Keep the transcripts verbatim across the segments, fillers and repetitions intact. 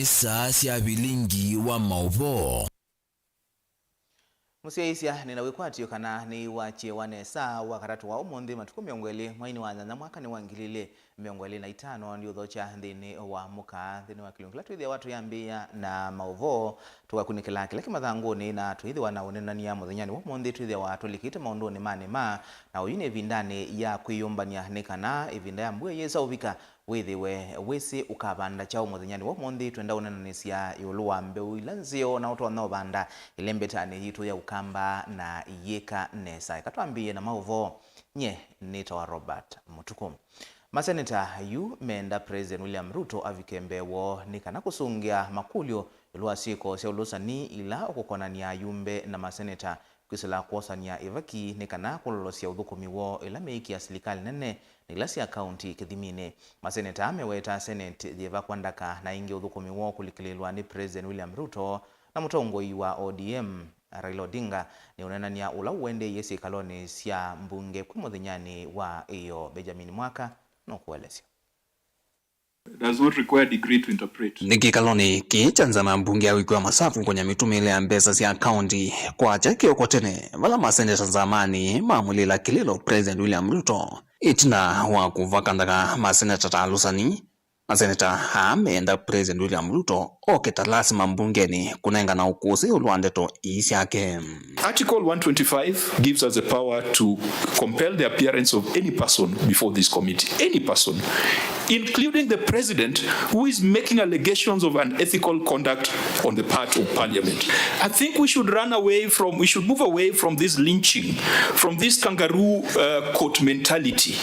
Saa sya vilingi wa maũvoo. Mũsyaĩĩsya, nĩ na wĩkwatyo kana nĩwakyewa nesa Wakatatũ wa ũmũnthĩ, matukũ mĩongo ĩlĩ mweinĩ wa nyanya mwakanĩ wa ngili ilĩ mĩongo ĩlĩ na itano, ndiũthokya nthĩnĩ wa mũkaa, nthĩnĩ wa kĩlungu kĩla twĩthĩawa tũyambĩĩa na maũvoo, tũkakunĩkĩla kĩla kĩmathangũnĩ na twĩthĩwa na ũnenany'a mũthenyanĩ wa ũmũnthĩ. Twĩthĩawa tũlikĩte maũndũnĩ ma nĩma, na ũyu nĩ ĩvindanĩ ya kwĩyũmbany'a nĩ kana ĩvinda ya mbua yĩsa ũvika, wĩthĩwe wĩsĩ ũkavanda kyaũ mũthenyanĩ wa ũmũnthĩ. Twenda ũnenanĩsya ĩũlũ wa mbeũ ila nzeo na ũtonya ũvanda ĩlembetanĩ yitũ ya Ũkamba na iyĩka nesa. Eka twambĩĩe na maũvoo. Nyie nĩtawa Robert Mũtukũ. Maseneta yu meenda President William Ruto avike mbee woo nĩ kana kũsũngĩa makũlyo ĩũlũ wa syĩko sya ũlũsani ila ũkũkonany'a ayumbe na maseneta kwĩsĩla kwosany'a ĩvaki nĩ kana kũlolosya ũthũkũmi woo ĩla meĩkĩa silikalĩ nene na ila sya kaunti kĩthiminĩ. Maseneta mewetaa Senate yĩva kwa ndaka na ĩngĩ ũthũkũmi woo kũlikĩlĩĩlwa nĩ President William Ruto na mũtongoi wa O D M, Raila Odinga, nĩ ũnenany'a ũla ũendeeie syĩkalonĩ sya mbunge kwĩ mũthenyanĩ wa ĩyoo. Benjamin Mwaka nũkũelesya. Does not require degree to interpret. Nĩ kĩkalonĩ kĩĩ kya nzama mbunge ya wĩkĩwa masavu kũnya mĩtũmĩĩle ya mbesa sya kaunti kwakya kĩoko tene, vala maseneta nzamanĩ mamũlĩla kĩlĩlo President William Ruto. Ĩtina wa kũvaka ndaka maseneta ta alũsani, maseneta aa meenda President William Ruto oke ta lasima mbungenĩ kũnengana ũkũsĩ ĩũlũ wa ndeto ii syake. Article one twenty-five gives us the power to compel the appearance of any person before this committee, any person, including the president who is making allegations of unethical conduct on the part of parliament. I think we should run away from, we should move away from this lynching, from this kangaroo, uh, court mentality,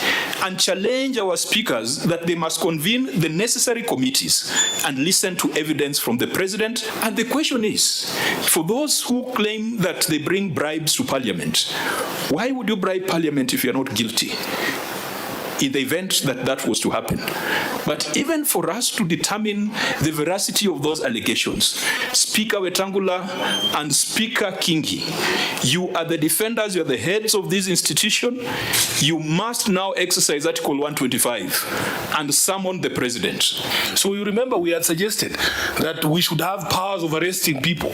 and challenge our speakers that they must convene the necessary committees and listen to evidence from the president. And the question is, for those who claim that they bring bribes to parliament, why would you bribe parliament if you are not guilty? In the event that that was to happen. But even for us to determine the veracity of those allegations, Speaker Wetangula and Speaker Kingi, you are the defenders, you are the heads of this institution. You must now exercise Article one twenty-five and summon the president. So you remember we had suggested that we should have powers of arresting people.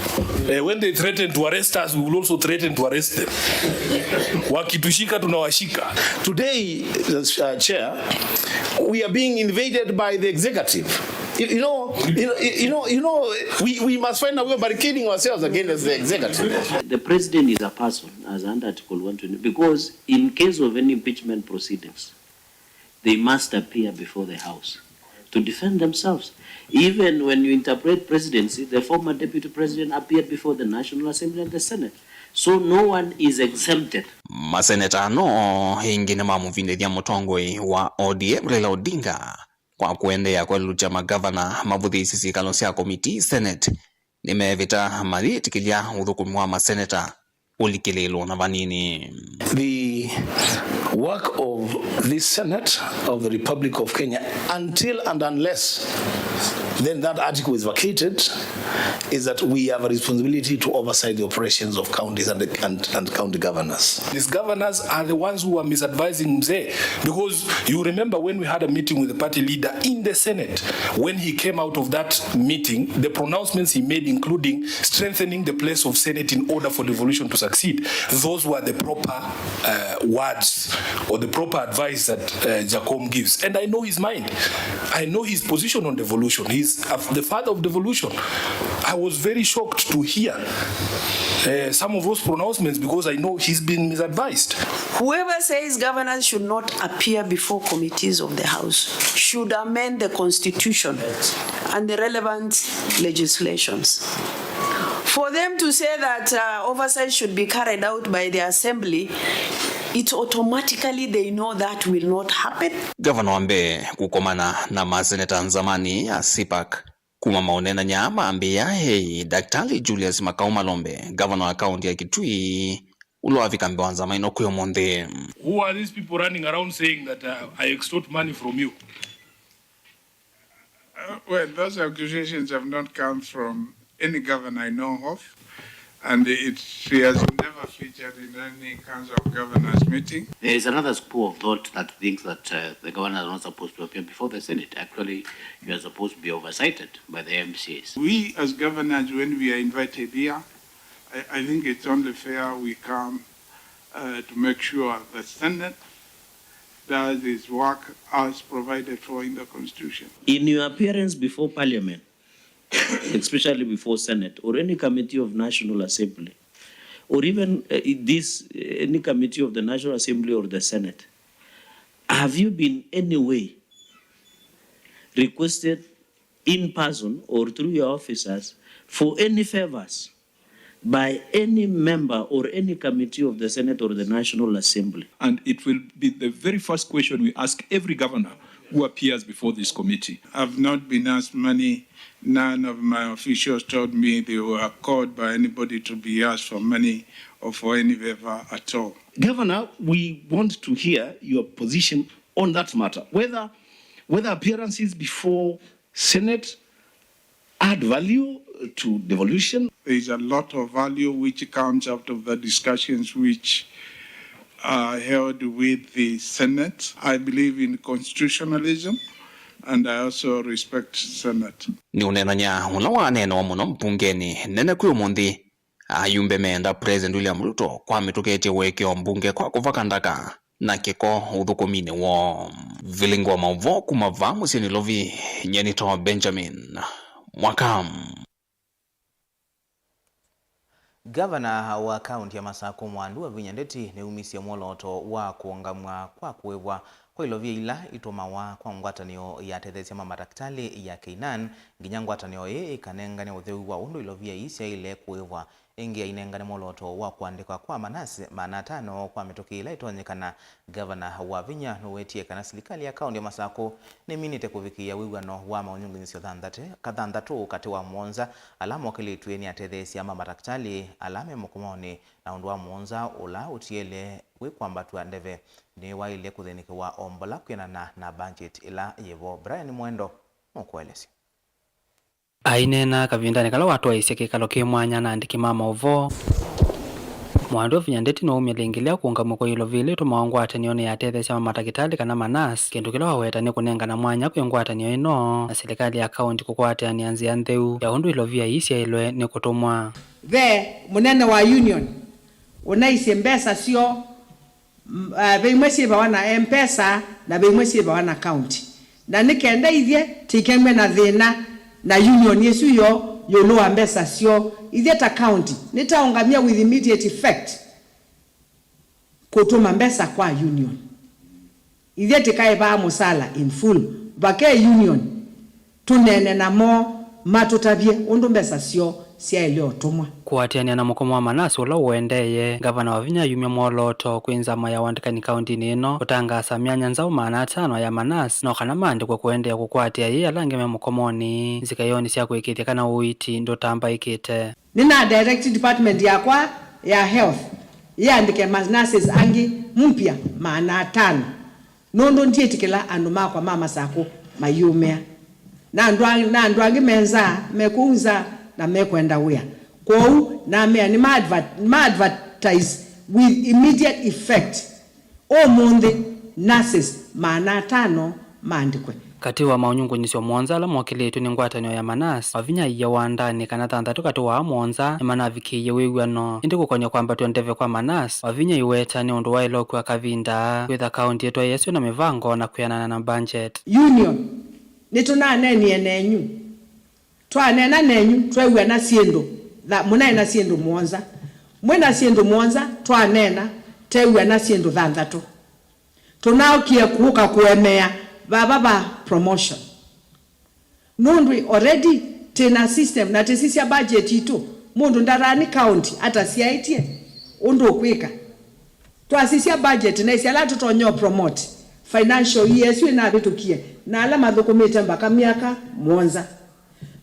Eh, when they threaten to arrest us, we will also threaten to arrest them. Wakitushika, tunawashika. Today, uh, Chair, we are being invaded by the executive. You, you know, you, you know, you know, we, we must find a way of barricading ourselves against the executive. The president is a person, as under Article one twenty, because in case of any impeachment proceedings, they must appear before the House to defend themselves. Even when you interpret presidency, the former deputy president appeared before the National Assembly and the Senate. So no one is exempted. Maseneta ano ĩngĩ nĩmamũvindĩthya mũtongoi wa O D M Raila Odinga kwa kũendeea kwelũkya magavana mavũthĩĩsye syĩkalo sya komitii Senate nĩmeevĩta mayĩtĩkĩlya ũthũkũmi wa maseneta ũlikĩlĩĩlwo na vanini. The work of this Senate of the Republic of Kenya, until and unless then that article is vacated, is that we have a responsibility to oversight the operations of counties and, and, and county governors. These governors are the ones who are misadvising Mzee, because you remember when we had a meeting with the party leader in the Senate, when he came out of that meeting, the pronouncements he made, including strengthening the place of Senate in order for devolution to succeed, those were the proper, uh, words or the proper advice that, uh, Jacom gives. And I know his mind. I know his position on devolution. He's, uh, the father of devolution. I was very shocked to hear, uh, some of those pronouncements because I know he's been misadvised. Whoever says governors should not appear before committees of the House should amend the constitution and the relevant legislations. For them to say that, uh, oversight should be carried out by the assembly, it automatically they know that will not happen. Gavana wa mbee kũkomana na maseneta nzamani ya CPAC kuma maũnenany'a mambĩĩa, hey, Daktari Julius Makau Malombe, gavana wa kaunti ya Kitui, ũla wavika mbee wa nzama ĩno kwĩ ũmũnthĩ. Who are these people running around saying that, uh, I extort money from you? Uh, well, those accusations have not come from any governor I know of. And it, she has never featured in any Council of Governors meeting. There is another school of thought that thinks that uh, the governor is not supposed to appear before the Senate. Actually, you are supposed to be oversighted by the M C As. We as governors, when we are invited here, I, I think it's only fair we come uh, to make sure the Senate does its work as provided for in the Constitution. In your appearance before Parliament, especially before Senate or any committee of National Assembly, or even uh, this uh, any committee of the National Assembly or the Senate, have you been any way requested in person or through your officers for any favors by any member or any committee of the Senate or the National Assembly? And it will be the very first question we ask every governor who appears before this committee. I've not been asked money. None of my officials told me they were called by anybody to be asked for money or for any favor at all. Governor, we want to hear your position on that matter, whether, whether appearances before Senate add value to devolution. There is a lot of value which comes out of the discussions which are held with the Senate. I believe in constitutionalism and I also respect Senate. Nĩũneenany'a ũla waneenawa mũno mbungenĩ nene kwĩ ũmũnthĩ, ayumbe meenda President William Ruto kwa mĩtũkĩtye ũekeo mbunge kwa kũvaka ndaka na kĩko ũthũkũminĩ woo. Vilingi wa maũvoo kuma vaa mũsyĩ Nairobi, nyie nĩtawa Benjamin Mwaka. Ngavana wa kaũnti ya Masakũ Mwandu Wavinya Ndeti nĩumisye mwolooto wa kũũngamw'a kwa kũĩvwa kwa ilovia ila itũmawa kwa ngwatanĩo ya atetheesya ma matakĩtalĩ ya Keinan nginya ngwatanĩo ĩĩ ĩkanengane ũtheu wa ũndũ ilovia ii syaĩle kũĩvwa. Ĩngĩ ainengane mwolooto wa kũandĩkwa kwa manasi maana atano kwa mĩtũkĩ ĩla ĩtonyekana. Ngavana Wavinya nũwetie kana silikalĩ ya kaũnti ya Masakũ nĩminĩte kũvikĩĩa wĩw'ano wa maũnyungunyĩsyo thanthatũ katĩ wa mũonza ala mokĩlĩtw'e nĩ atetheesya ma matakĩtalĩ ala me mũkomonĩ, na ũndũ wa mũonza ũla ũtiele wĩ kwambatw'a ndeve nĩwaĩle kũthĩnĩkĩwa o mbola kwĩanana na mbangyeti ĩla yĩvo. Brian Mwendo nũkũelesya. Aineena kavindanĩ kala watwaĩĩsye kĩkalo kĩ mwanya na andĩki ma maũvoo, Mwandu Wavinya Ndeti nũumya lĩngĩ lya kũũngamw'a kwa ilovia ila itũmawa ngwatanĩonĩ ya atetheesya ma matakĩtalĩ kana ma nurse, kĩndũ kĩla waweta nĩ kũnengana mwanya kwĩ ngwatanĩo ĩno na silikalĩ ya kaũnti kũkwatĩanĩa nzĩa ntheu ya ũndũ ilovia ii syaĩlwe nĩ kũtũmwa. Ve mũnene wa union ũnaisye mbesa syoo M- ah, ve imwe syĩvawa na M-pesa na ve imwe syĩvawa na county. Na nĩ kenda ithyĩ tĩkemw'e na thĩna na union ĩsu yoo ĩũlũ wa mbesa syoo, ithyĩ ta county nĩtaũngamya with immediate effect kũtũma mbesa kwa union. Ithyĩ tĩkaĩvaa mũsala in full vake union. Tũneene namo matũtavye ũndũ mbesa syoo syaĩle ũtũmwa. Kũatĩanĩa na mũkomo wa manasi ũla ũendeeye, Ngavana Wavinya ayumya mwolooto kwĩ nzama ya ũandĩkani kaũntĩnĩ ĩno kũtangaasa myanya nzaũ maana atano ya manasi no kana maandĩkwe kũendeea kũkwatĩa ĩĩ ala angĩ me mũkomonĩ nzikaĩonĩ sya kũĩkĩĩthya kana ũiiti ndũtambaĩkĩte. Nĩna direct department yakwa ya health yĩandĩke ma nurses angĩ mpya maana atano. Nũndũ ndyĩtĩkĩla andũ makwa ma Masakũ mayĩũmĩa. Na andũ, na andũ angĩ me nzaa, me kũu nza, na mekwenda wĩa. Kwoou namea nĩma adver- nĩma advertise with immediate effect ũmũnthĩ nurses maana atano maandĩkwe. Katĩ wa maũnyungunyĩsyo mũonza ala mokĩlĩtw'e nĩ ngwatanĩo ya manasi, Wavinya aiya wandanĩ kana thanthatũ katĩ wa aa mũonza nĩmanavikĩie wĩw'ano. Ĩndĩ kũkony'a kwambatw'a ndeve kwa manasi, Wavinya aiweta nĩ ũndũ waĩle ũkua kavinda kwĩtha kaũntĩ ĩtwaĩĩsw'e na mĩvango na kwĩanana na mbangyeti. Union, nĩtũnaneenie nenyu. Twaneena nenyu, twew'ana syĩndũ tha- mũnaĩ na syĩndũ mũonza. Mwĩ na syĩndũ mũonza, twaneena, tew'ana syĩndũ thanthatũ. Tũnaũkie kũka kũemea vava va promotion. Nũndũ already twĩ na system na tũsisya budget itũ, mũndũ ndarani county atasyaĩtye ũndũ ũkwĩka. Twasisya budget na ĩsĩ ala tũtonya promote financial year ĩsu ĩnavĩtũkie na ala mathũkũmĩte mbaka myaka mũonza.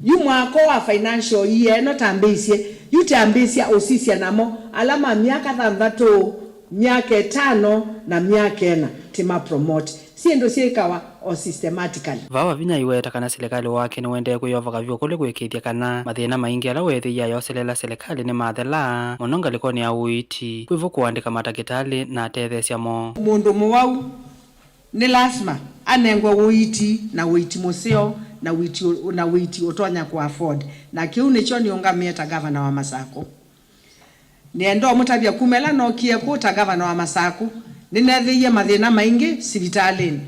Yu mwako wa financial year ĩno tambĩĩsye, yu twambĩĩsya ũsisya namo ala ma myaka thanthatũ, myaka ĩtano, na myaka ĩna, tũma promote. Syĩndũ syĩkawa o systematically. Vaa Wavinya aiweta kana silikalĩ wake nĩwendee kwĩyovoka vyũ kũlĩ kũĩkĩĩthya kana mathĩna maingĩ ala weethĩie ayoselela silikalĩ nĩmathelaa, mũno ngalĩkonĩ ya ũiiti, kwĩ vo kũandĩka matakĩtalĩ na atetheesya moo. Mũndũ mũwau nĩ lasima anengwe ũiiti, na ũiiti mũseo, na ũiiti ũ-, na ũiiti ũtonya kũ afford. Na kĩu nĩkyo nĩũngamĩe ta ngavana wa Masakũ. Nĩenda ũmũtavya kuma ĩla nookie kũũ ta ngavana wa Masakũ, nĩneethĩie mathĩna maingĩ sivitalĩnĩ.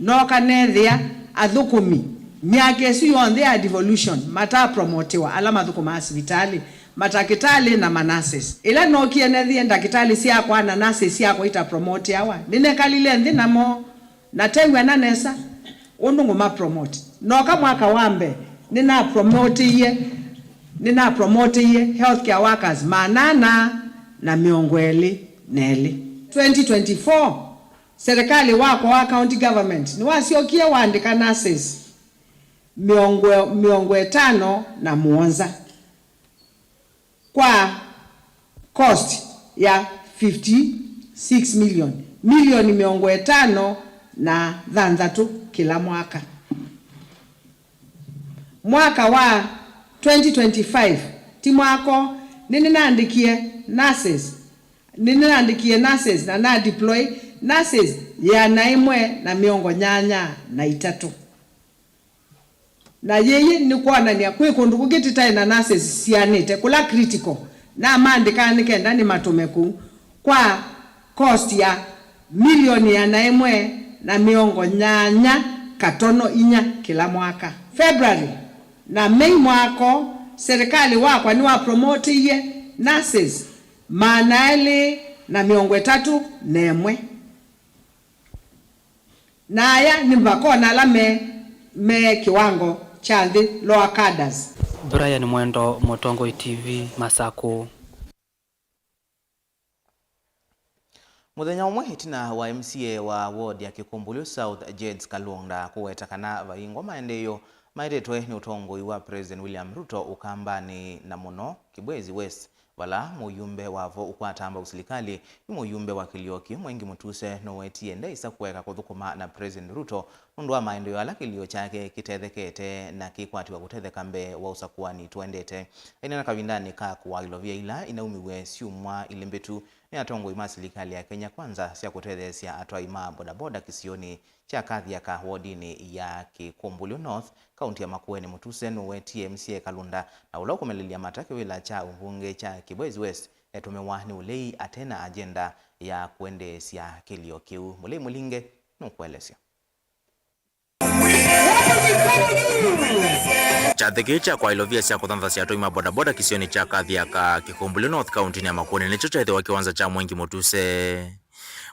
Nooka neethĩa athũkũmi myaka ĩsu yonthe ya devolution matapromotiwa, ala mathũkũmaa sivitalĩ, matakĩtalĩ na ma nurses. Ĩla nookie neethĩie ndakĩtalĩ syakwa na nurses syakwa itapromotiawa, nĩnekalile nthĩ namo. Na tew'ana nesa ũndũ ngũma promote. Nooka mwaka wa mbee, nĩnapromoteie, nĩnapromoteie healthcare workers maana ana na mĩongo ĩlĩ na elĩ. Twenty twenty-four, serikali wakwa wa county government nĩwasyokie waandĩka nurses mĩongo, mĩongo ĩtano na mũonza. Kwa cost ya fifty-six million, milioni mĩongo ĩtano na thanthatũ kĩla mwaka. Mwaka wa twenty twenty-five, ti mwako, nĩnĩnaandĩkie nurses, nĩnĩnaandĩkie nurses na na deploy nurses ĩana ĩmwe na mĩongo nyanya na itatũ. Na yĩĩ nĩ kwonany'a kwĩ kũndũ kũngĩ tũtaĩ na nurses sianĩte, kũla critical. Namandĩkaa nĩ kenda nĩmatũme kũu kwa cost ya milioni ĩana ĩmwe na mĩongo nyanya katono inya kĩla mwaka. February na Mei mwako, serikali wakwa nĩwapromoteie nurses maana elĩ na mĩongo ĩtatũ na ĩmwe. Na aya nĩ makona ala me, me kĩwango kya nthĩ, lower cadres. Brian Mwendo, Mũtongoi T V, Masakũ. Mũthenya ũmwe ĩtina wa M C A wa ward ya Kĩkũmbũlyo South, Jades Kalonda, kũweta kana vaingwa maendeeo maetĩtwe nĩ ũtongoi wa President William Ruto Ũkambanĩ, na mũno Kibwezi West, vala mũyumbe wavo ũkwata mbau silikalĩ nĩ mũyumbe wa kĩlio kĩu Mwengi Mũtuse nũwetie ndaĩsa kũeka kũthũkũma na President Ruto nũndũ wa maendeeo ala kĩlio kyake kĩtethekete na kĩkwatiwa kũtetheka mbee wa ũsakũani tũendete. Aineena kavindanĩ ka kũaĩlwa via ila inaumiw'e syumwa ilĩ mbĩtu nĩ atongoi ma silikalĩ ya Kenya Kwanza sya kũtetheesya atwai ma bodaboda kĩsionĩ kya Kathiaka wodinĩ ya Kĩkũmbũlyo North, kaunti ya Makueni, Mũtuse nũwetie M C A Kalonda, na ũla ũkũmelelya mata kĩvĩla kya ũmbunge kya Kibwezi West, etũmĩwa nĩ ũlei ate na agenda ya kũendeesya kĩlio kĩu. Mũlei Mũlinge nũkũelesya. Kyathĩ kĩĩ kya kwaĩlovia sya kũthanthasya atũi ma bodaboda kĩsionĩ kya Kathiaka, Kĩkũmbũlyo North, kauntinĩ ya Makueni nĩkyo kyaĩthĩwa kĩwanza kya Mwengi Mũtuse.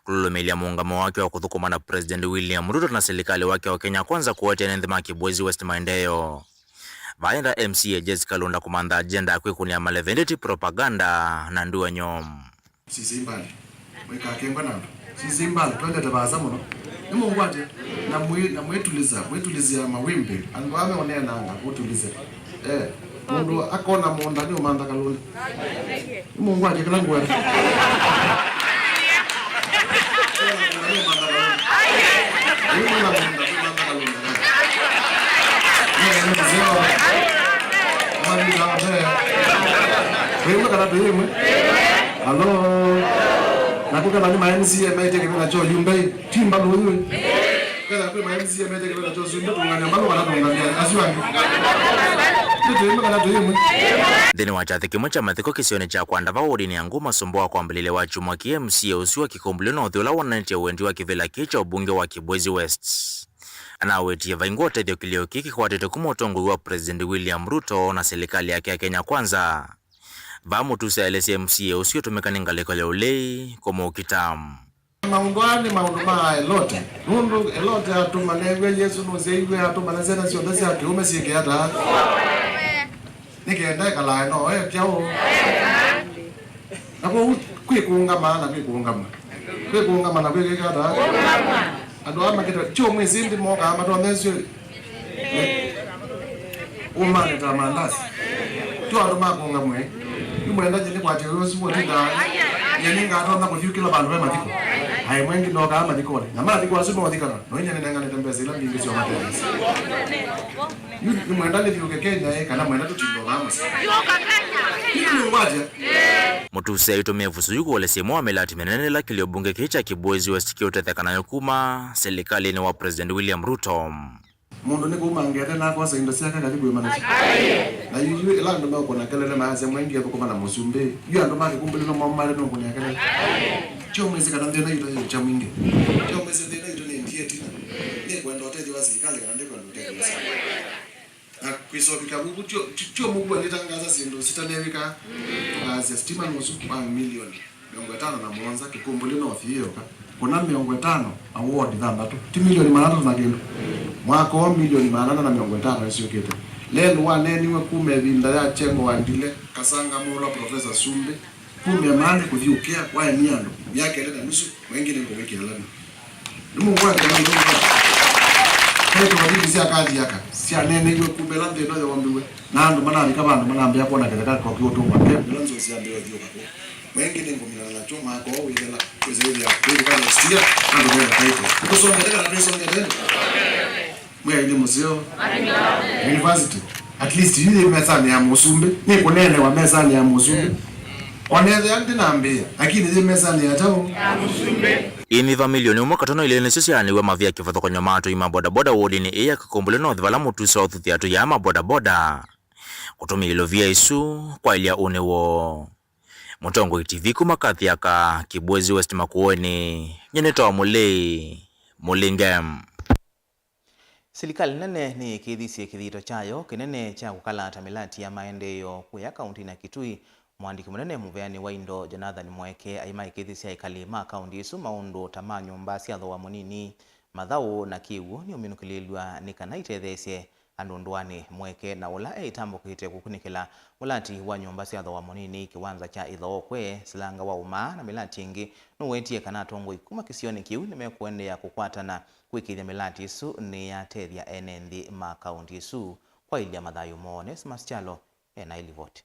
Kũlũlũmĩĩlya mũũngamo wake wa kũthũkũma na President William Ruto na silikalĩ wake wa Kenya Kwanza kũwetee nĩ nthĩ ma Kibwezi West maendeeo. Vaenda M C A Jess Kalonda kũmantha agenda ya kwĩkũnĩa maleve, ĩndĩ ti propaganda na nduanyo. Sisei mbali. Mwĩkakengwa na andũ. Sisei mbali, twendete vaasa mũno. Nĩmũngwate na mwĩ-, na mwĩtulisa, mwĩtulisya mawimbi. Andũ aa meũneenanga kũtulise. Eh, mũndũ akona mũũnda nĩũmantha Kalonda. Nĩmũngwatya kĩla ngwenda. Nĩmũngwatya kĩla ngwenda. Wĩw'e kana tũyĩmwe? Alo. Naku kana nĩ ma M C A maĩtye kĩvĩla kya ũyumbe? Ti mbalũ ĩu. Kethĩwa kwĩ ma M C A mete kĩvĩla kya ũsumbĩ, tũngania mbalũ kana tũngania asu angĩ. Nĩ tũyĩmwe kana tũyĩmwe? Nthĩnĩ wa kyathĩ kĩmwe kya mathiko kĩsionĩ kya Kwandava wodinĩ ya Nguma, sumba wa kwambĩlĩlya wa kyumwa kĩĩ, M C A ũsu wa Kĩkũmbũlyo North, ũla wonanĩtye wendi wa kĩvĩla kĩĩ kya ũmbunge wa Kibwezi West, anawetie vaingwa ũtethyo kĩlio kĩĩ kĩkwatĩtwe kuma ũtongoi wa President William Ruto na silikalĩ yake ya Kenya Kwanza. Vaa Mũtuse aelesya M C A ũsu ũtũmĩka nĩ ngalĩko ya ũlei kũmũkita. Maũndũ aa nĩ maũndũ ma Elote, nũndũ Elote atũmana ew'a Yesũ nũsyaĩwe, atũmana syana syonthe sya kĩũme syĩke ata? Nĩ kenda ekalae no ekya ũu. Na kwoou kwĩ kũũngama na kwĩ kũũngamw'a. Kwĩ kũũngama na kwĩ kwĩka ata? Andũ aa makĩtwa kyũmwĩsĩ nthĩ mokaa matonthesw'e ũmanĩ ta mandasi. Tyo andũ ma kũũngamw'a. Nĩmwenda nyie nĩkwatye wĩa ũsu wũtindaa. Nyie nĩngatonya kũthyũkĩla vandũ ve mathiko. Aĩ mwengi ndokaa mathikoni. Na mathiko asu mothikana, no inya nĩnenganĩte mbesa ila mbingĩ sya matetheesya. Yu nĩmwenda nĩthiũke Kenya, ĩ, kana mwenda tũtinde o vaa mũsyĩ? Yu nĩmũngwatya. Mũtusi aitũmĩa ĩvuso yu kũelesya ĩmwe wa mĩlati mĩnene ĩla kĩlio mbunge kĩĩ kya Kibwezi West kĩũtetheka nayo kuma silikalĩnĩ wa President William Ruto. Mũndũ nĩ kuma ngethe na akosa indo syake akathi kwĩmanĩsya. Na yu, yu ĩla andũ meũkũna kelele mayasya mwengi ethũkũma na mũsumbĩ. Yu andũ ma Kĩkumbũlĩ no mao male nũkũnĩa kelele. Tio mwĩsĩ kana nthĩna yitũ yĩ kya mwingĩ. Tio mwĩsĩ nthĩna yitũ nĩ ndieti na nĩ kwenda ũtethyo wa silikalĩ kana ndĩ kwenda ũtethyo wa silikalĩ. Na kwĩsovika vuvu tio, tio, tio mũkuwa nĩtangaza syĩndũ sitanewĩka. Tũkaasya stima nũsu wa milioni mĩongo ĩtano na mũonza, Kĩkumbũlĩ North yĩyoka. Kũna mĩongo ĩtano na ward thanthatũ. Ti milioni maana atatũ na kĩndũ. Mwaka ũũ milioni maana ana na mĩongo ĩtano nĩsyũkĩte. Lelũ waneeniwe kuma ĩvinda ya Chengo wa Ndile, Kasanga mũũla Professor Sumbĩ, kuma ĩmaanĩ kũthiũkĩa, waemie andũ, myaka ĩlĩ na nusu, maingĩ nĩ ngũwĩkĩa lami. Nĩmũngwatĩla nthũnga. Kaitũ vatiti sya kathiaka, syaneeneiwe kuma ĩla nthĩ ĩno yoombiwe, na andũ manavika vandũ manambĩa kwona kĩtheka kokiũtũngwa ke, ĩla nzũsĩ yambĩĩa ũthiũka kũu. Maingĩ nĩngũminana nakyo mwaka ũũ wĩthela, kwĩsĩlĩthya kwĩthĩka next year, andũ mena title. Nĩtũsongete kana twĩsongete? Mwĩainĩ mũseo. University. At least yu yĩ mesanĩ ya mũsumbĩ. Nĩkũneenewa mesanĩ ya mũsumbĩ. Onethĩa ndĩnambĩĩa, lakini yĩ mesanĩ ya kyaũ? Ĩmĩva milioni ũmwe katono ilĩ nĩsyo syaanĩw'e mavĩa kĩvathũkany'o ma atũi ma bodaboda wodinĩ ĩĩ ya Kĩkumbũlĩ North, vala mũtusi wa ũthuthya atũi aa ma bodaboda kũtũmĩa ilovia isu kwaĩlya ũnĩ woo. Mũtongoi T V kuma Kathiaka, Kibwezi West Makueni, nyie nĩtawa Mũlĩi Mũlinge. Silikalĩ nene nĩyĩkĩĩthisye kĩthito kyayo kĩnene kya kũkalata mĩlati ya maendeeo kũya kaũntĩnĩ ya Kitui. Mũandĩki mũnene mũveanĩ wa indo Jonathan Mweke aimaĩkĩĩthisya ekali ma kaũntĩ ĩsu maũndũ ta ma nyũmba sya thooa mũnini, mathaũ na kĩw'ũ nĩũminũkĩlĩĩlw'a nĩ kana itetheesye andũ ndũanĩ. Mweke na ũla eĩtambũkĩte kũkunĩkĩla mũlati wa nyũmba sya thooa mũnini, kĩwanza kya Ithookwe, silanga wa ũmaa na mĩlati ĩngĩ, nũwetie kana atongoi kuma kĩsionĩ kĩu nĩmekũendeea kũkwatana kwĩkĩĩthya mĩlati ĩsu nĩyatethya ene nthĩ ma kaũntĩ ĩsu kwaĩlya mathayũ moo. Onesmus Kyalo ena ĩlivoti.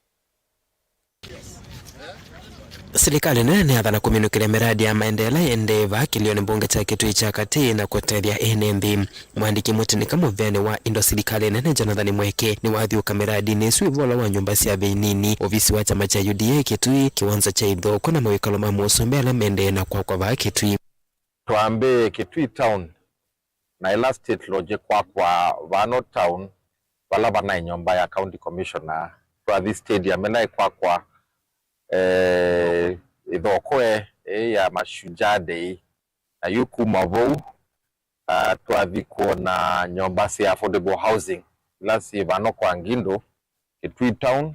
Silikalĩ nene nĩyathana kũminũkĩlya mĩradi ya maendeeo ĩla ĩendee vaa kĩlĩonĩ mbunge kya Kitui kya Katĩ na kũtethya ene nthĩ. Mũandĩki mũtĩnĩka mũveanĩ wa indo silikalĩ nene Jonathan Mweke nĩwathyũũka mĩradinĩ ĩsu ĩvola wa nyũmba sya vei nini, ovisi wa kyama kya U D A Kitui, kĩwanza kya Ithookwe na mawĩkalo ma mũsumbĩ ala maendee na kwakwa vaa Kitui. Twambĩĩe Kitui Town, na ĩla State Lodge ĩkwakwa vano town, vala vanaĩ nyũmba ya County Commissioner. Twathi stadium ĩla ĩkwakwa, eh, Ithookwe, ĩĩ ya Mashujaa Day. Na yu kuma vau, ah, twathi kwona nyũmba sya affordable housing ila syĩ vano kwa Ngindu, Kitui Town,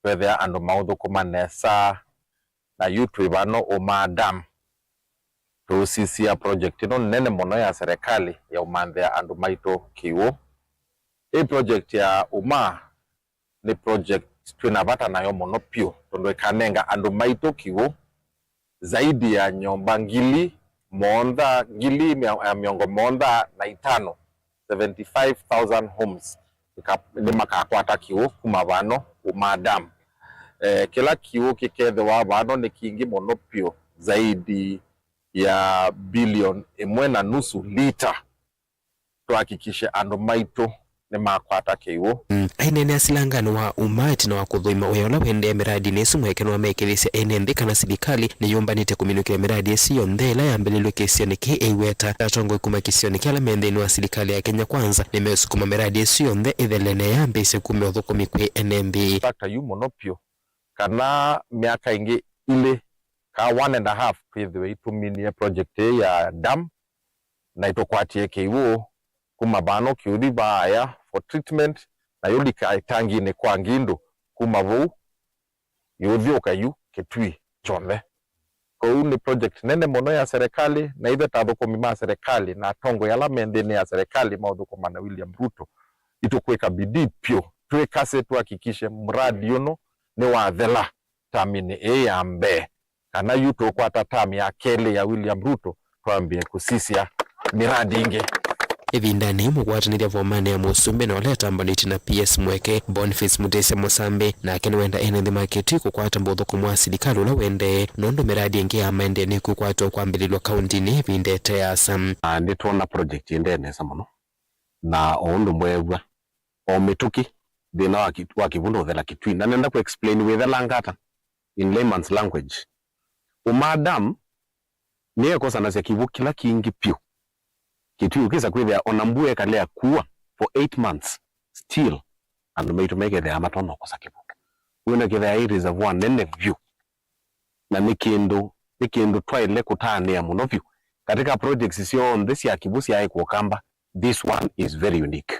twethĩa andũ maũthũkũma nesa, na yu twĩ vano Ũmaa Dam. Tũũsisya project ĩno nene mũno ya serikali ya ũmanthĩa andũ maitũ kĩw'ũ. Ĩ project ya Ũmaa nĩ project twĩ na vata nayo mũno pyũ, tondũ ĩkanenga andũ maitũ kĩw'ũ zaidi ya nyũmba ngili mũonza, ngili mĩa-, ya mĩongo mũonza na itano, seventy five thousand homes, ika-, nĩmakakwata kĩw'ũ kuma vano Ũmaa Dam. Eh, kĩla kĩw'ũ kĩkethĩwa vano nĩ kingĩ mũno pyũ, zaidi ya bilioni ĩmwe na nusu lita. Tũhakikishe andũ maitũ nĩmakwata kĩw'ũ. Mm. Aineenea silanganĩ wa Ũmaa ĩtina wa kũthũima wĩa ũla ũendee mĩradinĩ ĩsu, Mweke nĩwamekĩlĩsya ene nthĩ kana silikalĩ nĩyũmbanĩte kũminũkĩlya mĩradi ĩsu yonthe ĩla yambĩlĩlw'e kĩsionĩ kĩĩ ĩiweta. Na atongoi kuma kĩsionĩ kĩ ala me nthĩnĩ wa silikalĩ ya Kenya Kwanza nĩmeũsukuma mĩradi ĩsu yonthe ĩthele na ĩyambĩĩsye kumya ũthũkũmi kwĩ ene nthĩ. Factor yu mũno pyũ, kana myaka ĩngĩ ilĩ, ka one and a half, twĩthĩwe ĩtũminie project ĩĩ ya dam, na ĩtũkwatie kĩw'ũ kuma vano kĩũthi vaaya for treatment, na yũlika ĩtanginĩ kwa Ngindu, kuma vau yũthyũka yu Kitui kyonthe. Kwoou nĩ project nene mũno ya serikali, na ithe ta athũkũmi ma serikali na atongoi ala me nthĩnĩ ya serikali maũthũkũma na William Ruto, itũkwĩka bidii pyũ twĩkase tuhakikishe mradi ũno nĩwathela taminĩ ĩĩ ya mbee, kana yu tũkwata tam ya kelĩ ya William Ruto, twambĩe kũsisya miradi ĩngĩ. Ĩvindanĩ yĩu mũkwatanĩthya vomanĩ ya mũsumbĩ na ũla ũtambanĩtye na P S Mweke, Boniface Mutisya Musambi, nake nĩwenda ene nthĩ ma Kitui kũkwata ũthũkũmi wa silikalĩ ũla ũendee, nũndũ mĩradi ĩngĩ ya maendeeo nĩkwĩkwatwa kwambĩlĩlw'a kauntinĩ ĩvinda ĩte yaasa. Na nĩtwona project ĩendee nesa mũno, na o ũndũ mweew'a, o mĩtũkĩ, thĩna wa ki-, wa kĩw'ũ ndũthela Kitui. Na nenda kũ explain wĩthelanga ata in layman's language. Ũmaa Dam nĩyekosanasya kĩw'ũ kĩla kingĩ vyũ. Kitui ũkĩsa kwĩthĩa ona mbua ĩkalea kua for eight months, still andũ maitũ mekethĩaa matonya ũkosa kĩw'ũ. Wĩona kĩthĩa ĩ reservoir nene vyũ. Na nĩ kĩndũ, nĩ kĩndũ twaĩle kũtanĩa mũno vyũ. Katika projects syonthe sya kĩw'ũ syaĩ kũkamba, this one is very unique.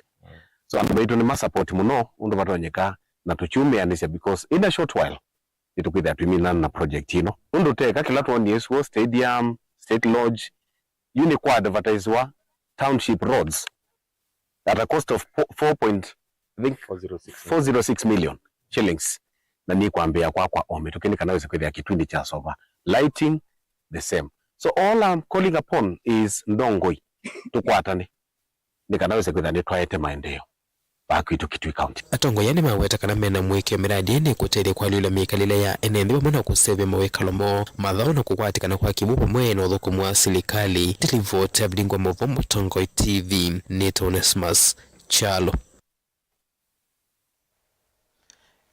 So andũ maitũ nĩ ma support mũno ũndũ vatonyeka, na tũkyumĩanĩsya, because in a short while nĩtũkwĩthĩa twĩminana na project ĩno. Ũndũ teka kĩla twonie suo, stadium, State Lodge, yu nĩ kwa advertisewa township roads at a cost of four point, I think, four zero six million shillings. Na nĩkwambĩĩa kwakwa o mĩtũkĩ nĩ kana wĩse kwĩthĩa Kitui nĩkyasova. Lighting, the same. So all I'm calling upon is Ndongoi, tũkwatane nĩ kana wĩse kwĩthĩa nĩtwaete maendeeo vaa kwitũ Kitui County. Atongoi aa nĩmaweta kana mena mũĩkĩĩo mĩradi ĩĩ nĩkũtethya kũalyũla mĩkalĩle ya ene nthĩ vamwe na kũseũvya mawĩkalo moo, mathaũ na kũkwatĩkana kwa kĩw'ũ vamwe na ũthũkũmi wa silikalĩ. Nĩ livoti ya Vilingwa Mavo, Mũtongoi T V, nĩtawa Onesmus Kyalo.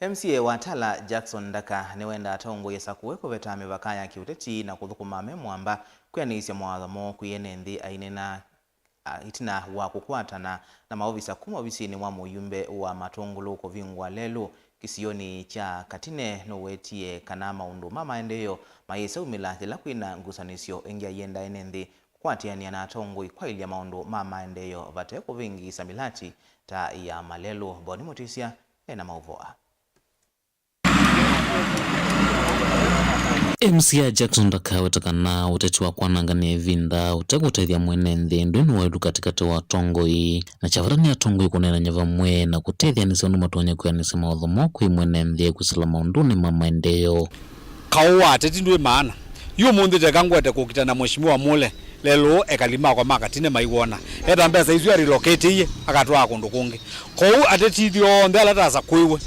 M C A wa Tala, Jackson Ndaka, nĩwenda atongoi asakũe kũveta mĩvaka ya kĩũteti na kũthũkũma me mwamba kwĩanĩisya mawatho moo kwĩ ene nthĩ. Aineena, a, ĩtina wa kũkwatana na maovisa kuma ovisinĩ wa mũyumbe wa Matũngũlũ kũvingũa lelũ kĩsionĩ kya Katine, nũwetie kana maũndũ ma maendeeo mayĩsa umĩla yĩla kwĩna ngusanĩsyo ĩngĩ aienda ene nthĩ kũkwatĩanĩa na atongoi kwaĩlya maũndũ ma maendeeo vate kũvĩngĩĩsa mĩlati ta ya malelũ. Boni Mũtĩsya ena maũvoo aa. M C A Jackson Ndaka aweta kana ũteti wa kwanangany'a ĩvinda ũtekũtethya mwene nthĩ ndwĩ na waĩlu katĩkatĩ wa atongoi, na kya vata nĩ atongoi kũneenany'a vamwe na kũtetheanĩsya ũndũ matonya kwĩanĩsya mawatho moo kwĩ mwene nthĩ kwĩsĩla maũndũnĩ ma maendeeo. Kaũ wa ateti ndwĩ maana. Yu ũmũnthĩ teka ngwete kũkita na Mheshimiwa Mule, lelũ ekali makwa ma Katine maiwona. Eta mbesa isu arelocate-ĩe, akatwaa kũndũ kũngĩ. Kwoou ateti ithyonthe ala tasakũiwe,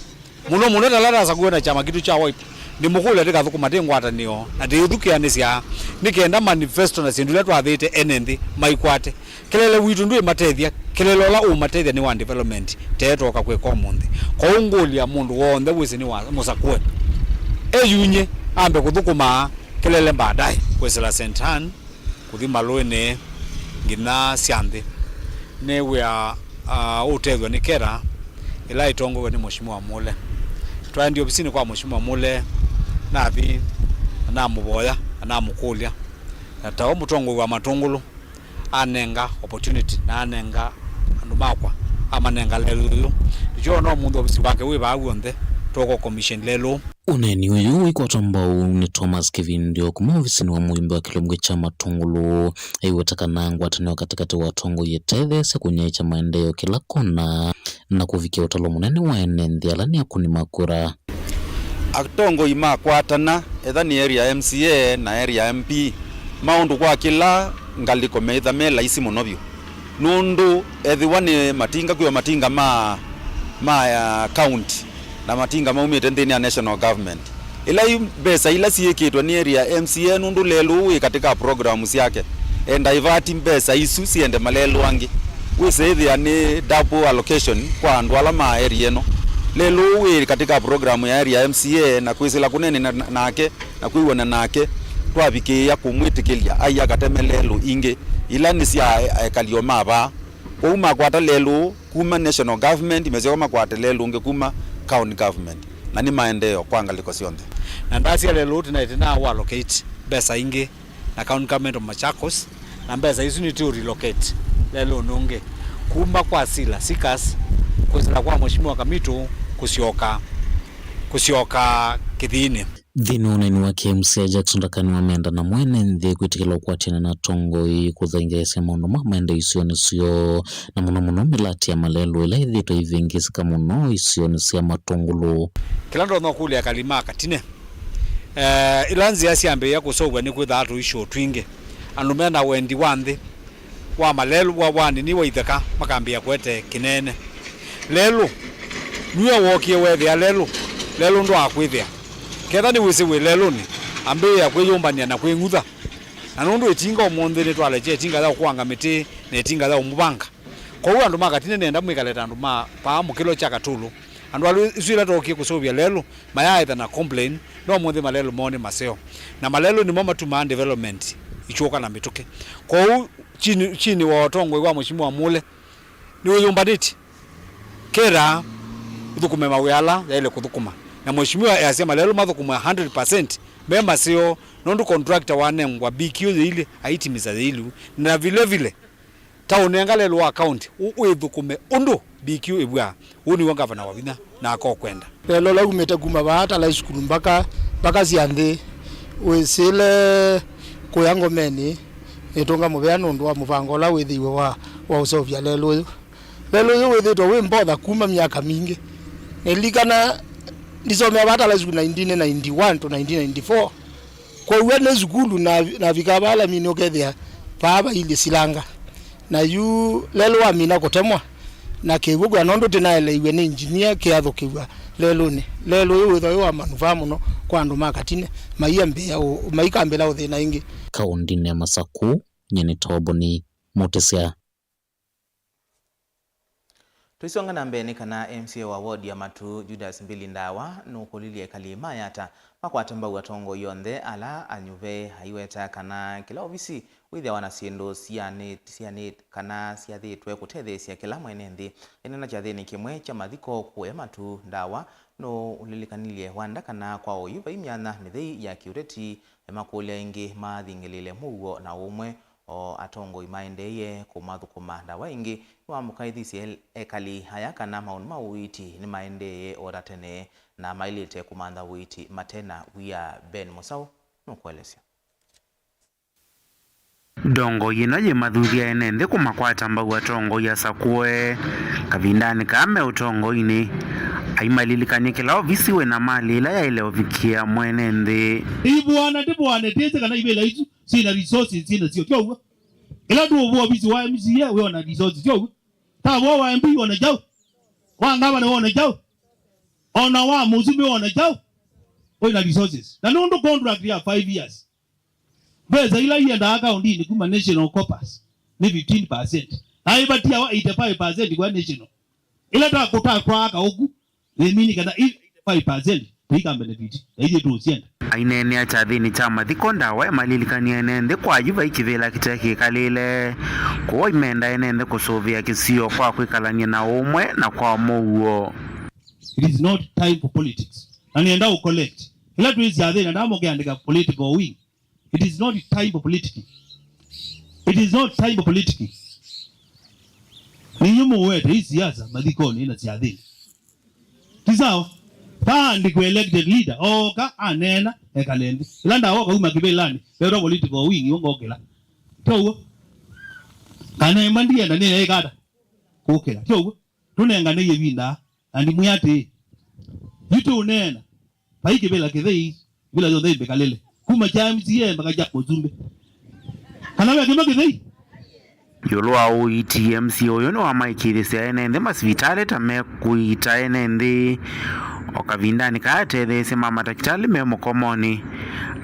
mũno mũno ta ala tasakũiwe na kyama kitũ kya Wiper, ndĩmũkũlya tĩkathũkũma twĩ ngwatanĩo na tĩithukĩanĩsya, nĩ kenda manifesto na syĩndũ ila twathĩte ene nthĩ maikwate. Kelele witũ ndwĩmatethya, kelele ũla ũũmatethya nĩ wa development, tee twoka kwĩka ũmũnthĩ. Kwoou ngũlya mũndũ w'onthe wĩsĩ nĩ wa mũsakũe, eyuny'e, ambe kũthũkũma kelele baadaye kwĩsĩla Saint Anne, kũthi malũĩnĩ nginya sya nthĩ. Nĩ wĩa, ah, ũtethw'a nĩ KeRRA ĩla ĩtongoew'e nĩ Mheshimiwa Mule. Twaendie ovisinĩ kwa Mheshimiwa Mule, nathi na namũvoya na namũkũlya, na ta we mũtongoi wa Matũngũlũ, anenga opportunity na anenga andũ makwa, amanenga lelũ ũyũ. Nĩkyo ona ũmũnthĩ ovisi wake wĩ vaa w'onthe, tũkũ commission lelũ. Ũneeni ũyũ wĩkwatwa mbau nĩ Thomas Kĩvindyo kuma ovisinĩ wa mũyumbe wa kĩlungu kya Matũngũlũ. Aiweta kana ngwatanĩo katĩkatĩ wa atongoi ĩtetheesya kũnyaĩĩkya maendeeo kĩla kona na kũvikĩa ũtalo mũnene wa ene nthĩ ala nĩ akũni ma kura. Atongoi makwatana, etha nĩ area M C A na area M P, maũndũ kwa kĩla ngalĩko meĩtha me laisi mũno vyũ, nũndũ ethĩwa nĩ matinga, kwĩ o matinga ma, ma, ah, county na matinga maumĩte nthĩnĩ ya national government. Ĩla yu mbesa ila syĩkĩtwe nĩ area M C A, nũndũ lelũ wĩ katĩ ka program syake, e divert mbesa isu siende malelũ angĩ. Wĩsĩ ĩthĩa nĩ double allocation kwa andũ ala ma area ĩno. Lelũ wĩ katĩ ka program ya area M C A, na kwĩsĩla kũnene na, nake na kwĩw'ana nake, twavikĩĩa kũmwĩtĩkĩlya ai akateme lelũ ingĩ ila nĩ sya ekalio ma vaa. Kwoou makwata lelũ kuma national government, mesyoka makwate lelũ ũngĩ kuma county government, na nĩ maendeeo kwa ngalĩko syonthe. Na ndasya lelũ tena, tena wa allocate mbesa ingĩ na county government of Machakos, na mbesa isu nĩ tũ relocate lelũnĩ ũngĩ kuma kwa Sila Sikas kwĩsĩla kwa Mheshimiwa Kamitu kũsyoka, kũsyoka Kĩthiinĩ. Nthĩnĩ wa ũneeni wake, M C A Jackson Ndaka nĩwamenda na mwene nthĩ kwĩtĩkĩla ũkwatĩana na atongoi kũthengeesya maũndũ ma maendeeo isionĩ syoo, na mũno mũno mĩlati ya malelũ ĩla ĩthĩĩtwe ĩivĩngĩĩsĩka mũno isionĩ sya Matũngũlũ. Kĩla ndonya kũlya ekali ma Katine, eh, ĩla nzĩa syambĩĩa kũseũvw'a nĩkwĩthaa tũishoo twingĩ, andũ mena wendi wa nthĩ, wa malelũ wa, wa nini wa itheka makambĩĩa kũete kĩneene. Lelũ nue wookie weethĩa lelũ, lelũ ndwaakwĩthĩa. Ketha nĩwĩsĩ wĩ lelũnĩ, ambĩĩa kwĩyũmbanĩa na kwĩng'utha. Na nũndũ ĩtinga ũmũnthĩ nĩtwalekya ĩtinga ya ũkũanga mĩtĩ na ĩtinga ya ũmũvanga. Kwoou andũ ma Katine nĩenda mwĩkale ta andũ ma paa mũkĩlo kya Katulu. Andũ alu isu ila tookie kũseũvya lelũ mayaaĩtha na complain, no ũmũnthĩ malelũ moo nĩ maseo. Na malelũ nĩmo matumaa development ikyũka na mĩtũkĩ. Kwoou chini, chini wa ũtongoi wa Mheshimiwa Mule, nĩwĩyũmbanĩtye. Kĩla ũthũkũme mawĩa ala yaĩle kũthũkũma. Na Mheshimiwa easya malelũ mathũkũmwe one hundred percent me maseo, nũndũ contractor wanengwa B Q yĩilye, aitimisa yĩilu. Na vile vile, ta ũnenga lelũ wa county, ũ-, ũĩthũkũme ũndũ B Q ĩvw'aa. Ũũ nĩw'o ngavana wa vinya na akokwenda. Lelũ ũla umĩte kuma vaa Talai Sukulu mbaka, mbaka sya nthĩ, wĩsĩle kũya Ngomenĩ, nĩtũnga mũvea nũndũ wa mũvango ũla wĩthĩiwe wa, wa ũseũvya lelũ ũyũ. Lelũ ũyũ wĩthĩtwe wĩ mbotha kuma myaka mingĩ. Nĩlilikana ndisomea vaa Talai Sukulu nineteen ninety-one to nineteen ninety-four. Kwoou nĩ sukulu na, navika vaa lamini ũkethĩa vaa vailyĩ silanga. Na yu lelũ wamina kũtemwa, na kĩw'ũ kwĩa nũndũ tĩnaeleiw'e nĩ engineer kĩathũkĩw'a lelũnĩ. Lelũ ũyũ wĩthwa wĩ wa manufaa mũno kwa andũ ma Katine, maiambĩĩa ũ-, maikambĩla ũthĩna ĩngĩ. Kaũndĩnĩ ya Masakũ, nyie nĩ Toboni Mũtĩsya. Tũisonga na mbee, nĩ kana M C A wa ward ya Matu, Judas Mbili Ndawa, nũkũlilye ekali ma Yatta makwate mbau atongoi onthe ala anyuve, aiweta kana kĩla ovisi wĩthĩawa na syĩndũ syanĩ-, syanĩ-, kana syathĩtwe kũtetheesya kĩla mwene nthĩ. Aineena kyathĩnĩ kĩmwe kya mathiko kũya Matu, Ndawa nũũlilikanilye Wanda kana kwa oyu vai myanya mĩthei ya kĩũteti, makũlya aingĩ mathingĩlĩĩle mũuo na ũmwe. O atongoi maendeeie kũmathũkũma. Ndawa ĩngĩ nĩwamũkaithisye el-, ekali aya kana maũndũ ma ũiiti nĩmaendeeie o ta tene na maĩlĩte kũmantha ũiiti mate na wia. Ben Mũsaũ nũkũelesya. Ndongoi ĩno yĩmathuthya ene nthĩ kũmakwata mbau atongoi asakũe kavindanĩ kaa me ũtongoinĩ, aimalilikany'a kĩla ovisi wĩ na malĩ ĩla yaĩle ũvikĩa mwene nthĩ. Ivũana ndivũane, twĩsĩ kana ivĩla isu syĩna resources syĩna syo, tyo w'o? Ĩla tũũvũa ovisi wa M C A, wĩona resources, tyo w'o? Tavũa wa M P, wona kyaũ? Wa ngavana, wona kyaũ? Ona wa mũsumbĩ, wona kyaũ? Wĩna resources. Na nũndũ contract ya five years, mbesa ila iendaa kaũndĩnĩ kuma national corpus nĩ fifteen percent. Na ĩvatiawa eighty-five percent kwa national. Ĩla ta kũtakwaa kaũku, nĩmini kana i eighty-five percent tũika benefit, na ithyĩ tũũsyenda. Aineenea kyathĩnĩ kya mathiko, Ndawa emalilikanie ene nthĩ kwa yu vai kĩvĩla kĩte kĩkalĩle, kwoou aimenda ene nthĩ kũsũvĩa kĩsio kwa kwĩkalany'a na ũmwe na kwa mũuo. It is not time for politics. Na nĩenda ũ collect. Ĩla twĩ syathĩnĩ, na ndamũkĩandĩka political wing. It is not time for politicking. It is not time for politicking. Ninyu mũwete ĩ siasa mathikonĩ na syathĩnĩ. Ti sawa? Vaandĩkwe elected leader, ooka, aneena, ekale nthĩ. Ĩla Ndawa ũkauma kĩvĩlanĩ, vetwa political wing, ũngokĩla. Tyo w'o? Kana ĩmwe ndienda nĩyeĩka ata? Kũkĩla. Tyo w'o? Tũnengane ĩvinda, na ndimwĩa atĩĩ, yu tũũneena, vai kĩvĩla kĩthei, ĩvĩla yonthe ĩmbĩkalĩle, kuma kya M C A mpaka kya mũsumbĩ. Kana ve kĩmwe kĩthei? Ĩũlũ wa ũiiti, M C A ũyũ nĩwamaĩkĩĩthĩsya ene nthĩ masivitalĩ ta mekũiita ene nthĩ, o kavindanĩ kaa atetheesya ma matakĩtalĩ me mũkomonĩ.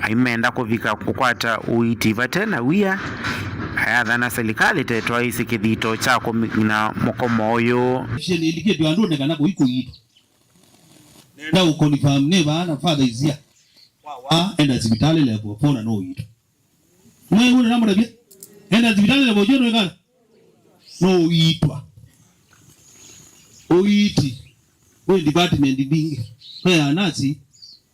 Aimenda kũvika kũkwata ũiiti vate na wia, ayathana silikalĩ ta ĩtwaĩĩsye kĩthito kya kũmina mũkomo ũyũ. Nĩlikĩtwe andũnĩ kana kũi kũiitwa. Nenda ũ confirm nĩ vaa na father is here. Wa, wa, enda sivitalĩ level four na no ũiitwa. Mwe ũnĩ namũtavya? Enda sivitalĩ level four no ĩkala? No ũiitwa. Ũiiti wĩ department mbingĩ. Ve anasi,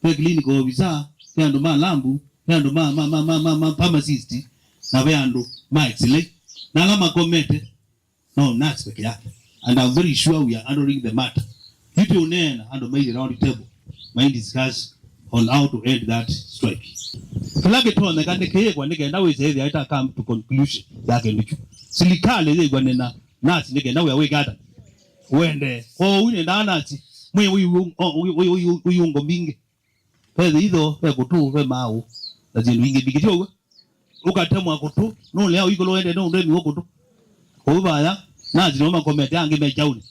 ve clinical officer, ve andũ ma lambu, ve andũ ma, ma, ma pharmacist, na ve andũ ma X-ray. Na ala makomete, no nurse peke yake. And I'm very sure we are handling the matter. Yu tũũneena andũ mailye round table, mai discuss on how to end that strike. Kĩla kĩtonyeka nĩ kĩĩkwa nĩ kenda wĩse ĩthĩa ĩta come to conclusion ya kĩndũ kyu. Silikalĩ yĩkw'ane na nasi nĩ kenda wĩa wĩke ata? Wende. Kwoou nĩ ndaa nasi mwĩ wĩw'ũ-, o, wĩ-, wĩ-, wĩ-, wĩw'ũngo mbingĩ. Ve thĩitho, ve kũtũ, ve maaũ, na syĩndũ ingĩ mbingĩ. Tyo w'o? Ũkatemwa kũtũ, nũlea ũikũlũ wende nũndũ emiwe kũtũ. Kũu vaya, nasi nĩmo makomete, angĩ me kyaũnĩ.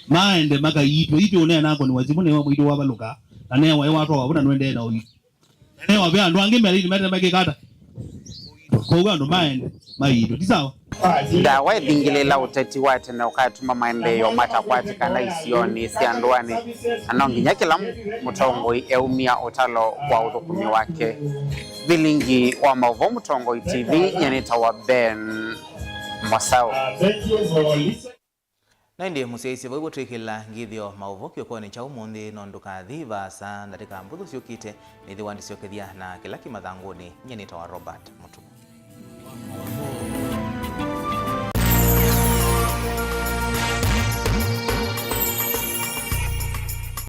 Maende makaiitwe. Itũ ũneena akũnĩwa simũ nĩwe mwitũ wavalũka, na newa ĩ watwawa vau na nũendee na ũiitwa. Na newa ve andũ angĩ melaini mete mekĩka ata? Kwoou andũ maende maiitwe. Ti sawa? Ndawa ĩthingĩlĩĩla ũteti wa tene ũkatuma maendeeo matakwatĩkana isionĩ sya ndũanĩ, na no nginya kĩla mũtongoi eumya ũtalo kwa ũthũkũmi wake. Vilingi wa maũvoo Mũtongoi T V, nyie nĩtawa Ben Mwasaũ. Na ĩndĩ mũsyaĩĩsye vau ũtwĩkĩla ngĩthyo maũvoo kĩokonĩ kya ũmũnthĩ, no ndũkathi vaasa ndatĩka mbũthũ syũkĩte, nĩthĩwa ndisyokethya na kĩla kĩ mathangũnĩ. Nyie nĩtawa Robert Mũtuku.